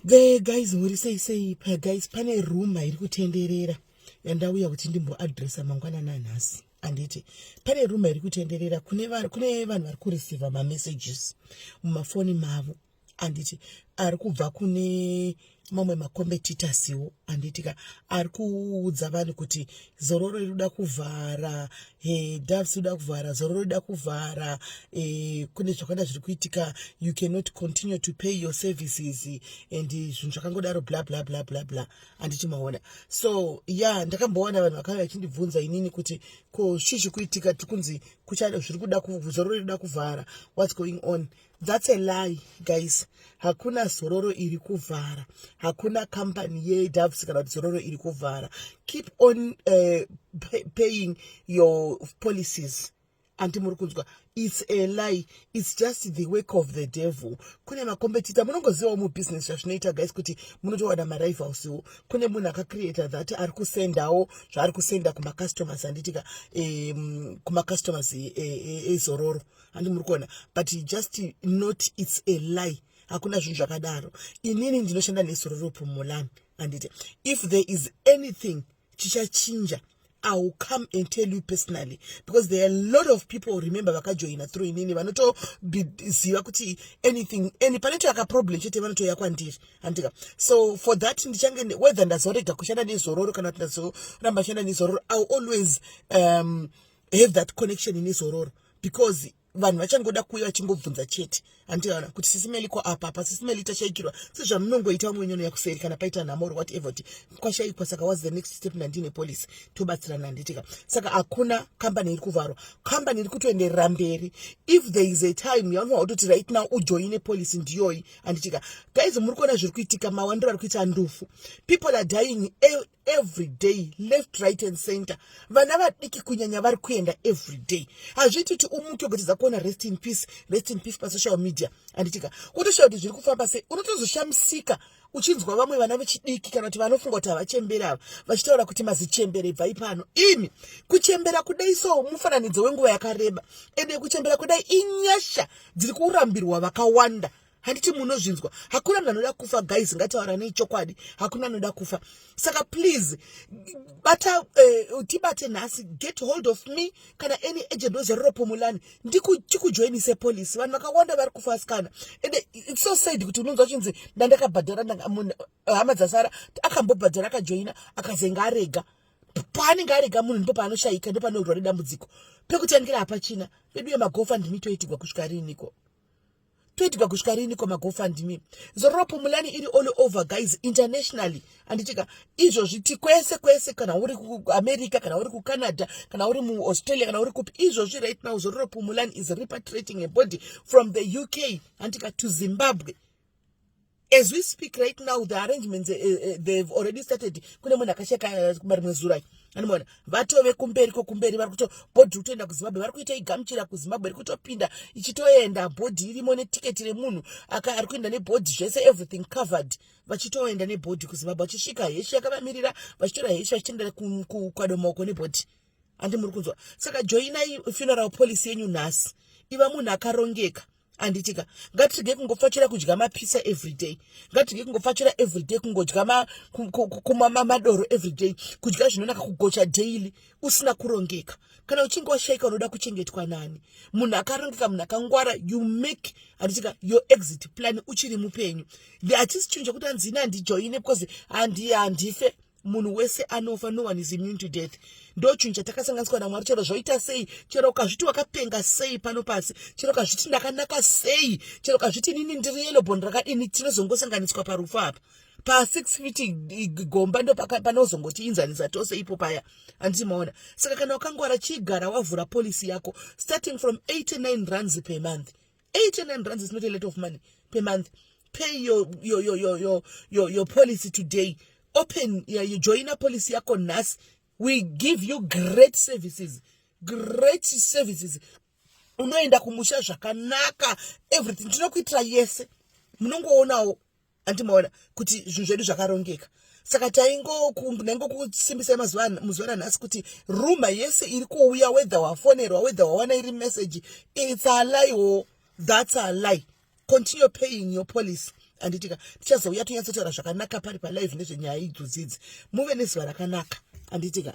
The guys, muri sei sei pa guys? Pane rumour iri kutenderera yandauya kuti ndimboadresa mangwanani anhasi, anditi? Pane rumour iri kutenderera, kune vanhu vari kureceiva mamessages mumafoni mavo, anditi, ari kubva kune mamwe macompetitorsiwo, anditika, ari kuudza vanhu kuti Zororo iri kuda kuvhara, Doves iri kuda kuvhara, Zororo iri kuda kuvhara, kune zvakawanda zviri kuitika, you cannot continue to pay your services and zvinhu zvakangodaro, bla bla bla bla bla, anditi maona? So ya, yeah, ndakambowana vanhu vakauya vachindibvunza inini kuti ko chii chikuitika, tiri kunzi zviri kuda, Zororo iri kuda kuvhara, what's going on? That's a lie, guys. Hakuna Zororo iri kuvhara, hakuna kambani yeDoves kana kuti Zororo iri kuvhara. Keep on paying your policies, anti muri kunzwa? It's a lie, it's just the work of the devil. Kune macompetitor, munongozivawo mubusiness zvazvinoita, guys, kuti munotowana marivalswo. Kune munhu akacreata that, ari kusendawo zvaari kusenda kumacustomers, handitika, kumacustomers eZororo, handi muri kuona? But just not, it's a lie, hakuna zvinhu zvakadaro. Inini ndinoshanda neZororo Phumulani, handiti? If there is anything chichachinja, I will come and tell you personally, because there are a lot of people, remember, vakajoina through inini, vanotoziva kuti anything, any panotoyaka problem chete, vanotoya kwandiri, handika? So for that, ndichange, whether ndazorega kushanda neZororo kana kuti ndazoramba shanda neZororo, I will always have that connection neZororo, because vanhu vachangoda kuuya vachingobvunza chete, handiona kuti Sisi Melly ko apa apa, Sisi Melly tashayikirwa, sezvamunongoita vamwe nyano yakuseri kana paita nhamo or whatever, kuti kwashayikwa, saka what's the next step? Nandine policy, tobatsirana, handitika? Saka hakuna kambani iri kuvharwa, kambani iri kutoenderera mberi. If there is a time yaunofanira kutoti right now ujoine policy, ndiyoyi, handitika? Guys, muri kuona zviri kuitika, mawandiro ari kuita ndufu. People are dying every day, left, right and center. Vana vadiki kunyanya vari kuenda every day. Hazviiti kuti umuke kutidza kuona "Rest in peace, rest in peace" pasocial media, handitika? Kutoshaya kuti zviri kufamba sei. Unotozoshamisika uchinzwa vamwe vana vechidiki kana kuti vanofunga kuti havachemberi ava vachitaura kuti mazichembere, bvai pano imi. Kuchembera kudai so mufananidzo wenguva yakareba, ende kuchembera kudai inyasha dziri kurambirwa vakawanda, handiti munozvinzwa? Hakuna munhu anoda kufa, guys, ngatauranei chokwadi, hakuna anoda kufa. Saka please, bata, tibate nhasi, get hold of me kana any agent weZororo Phumulani, tikujoinise policy. Vanhu vakawanda vari kufa, asikana, ende it's so sad kuti unonzwa chinzi ndandakabhadhara, hama dzasara, akambobhadhara, akajoina, akazenga arega. Paanenge arega munhu, ndipo paanoshayika, ndo panorwa nedambudziko pekutangira hapachina. Vedu yemaGoFundMe toitigwa kusvika riniko? Toitigwa kusvika riniko maGoFundMe? Zororo Phumulani iri all over, guys, internationally, handitika? Izvozvi ti kwese kwese, kana uri kuAmerica, kana uri kuCanada, kana uri muAustralia, kana uri kupi, izvozvi right now Zororo Phumulani is repatriating a body from the UK, handitika, to Zimbabwe as we speak right now. The arrangements, they've already started. Kune munhu akasheka marimwe zura, anoona vatove kumberi kwokumberi, vari kuto body kutoenda kuZimbabwe, vari kuita igamuchira kuZimbabwe, iri kutopinda ichitoenda, body irimo netiketi remunhu ari kuenda nebody, zvese, everything covered, vachitoenda nebody kuZimbabwe. Vachisvika, hearse yakavamirira, vachitora hearse, vachienda kwaDomoko nebody, handi muri kunzwa? Saka joinai funeral policy yenyu nhasi. Iva munhu akarongeka, handitika? Ngatirege kungopfachira kudya mapizza everyday, ngatirege kungopfachira everyday kungodya kumwa madoro everyday, kudya zvinonaka, kugocha daily usina kurongeka. Kana uchinge washayika, unoda kuchengetwa nani? Munhu akarongeka, munhu akangwara, you make, handitika, your exit plan uchiri mupenyu. Hatisi chinhu chekuti hanzini handijoine because handife. Munhu wese anofa, no one is immune to death. Ndo chinhu chatakasanganiswa naMwari. Chero zvoita sei, chero ukazviti wakapenga sei pano pasi, chero ukazviti ndakanaka sei, chero ukazviti inini ndiri yellow bone rakadini, tinozongosanganiswa parufu apa, pa6 feet gomba, ndo panozongotiinzanisa tose ipo paya, handiti maona? Saka kana wakangwara, chigara wavhura policy yako starting from 89 rands per month. 89 rands is not a lot of money per month. Pay your policy today. Open, yeah, you join policy yako nhasi. We give you great services, great services. Unoenda kumusha zvakanaka, everything tinokuitira yese, munongoonawo, andimaona kuti zvinhu zvedu zvakarongeka. Saka taingokusimbisai muzuva ranhasi kuti rumour yese iri kuuya, whether wafonerwa, whether wawana iri message, it's a lie. That's a lie. Continue paying your policy, handitika? Tichazouya tonyatsotaura zvakanaka pari palive nezvenyaya idzodzidzi. Muve nezuva rakanaka, handitika?